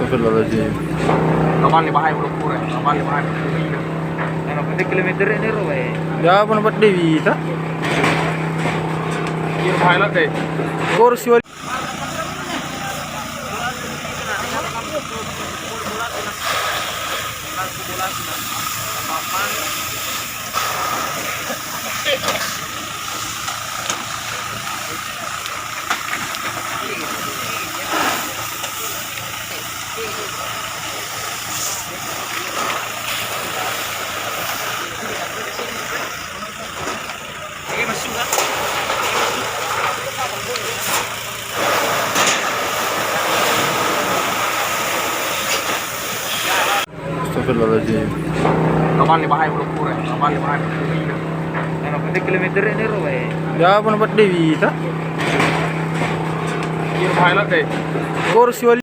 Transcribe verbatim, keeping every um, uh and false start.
Astagfirullahaladzim. Kapan nih bahaya belum pura? Kapan nih bahaya belum pura? Iya. Karena pendek kilometer ini, Ro, eh. Ya, apa nampak Dewi, tak? Iya, bahaya lah, deh. Kursi wali. Astagfirullahaladzim. Kapan nih bahaya belum pura? Kapan nih bahaya belum pura? Iya. Karena pendek kilometer ini, Ro, eh. Ya, apa nampak Dewi, tak? Iya, bahaya lah, deh. Kursi wali.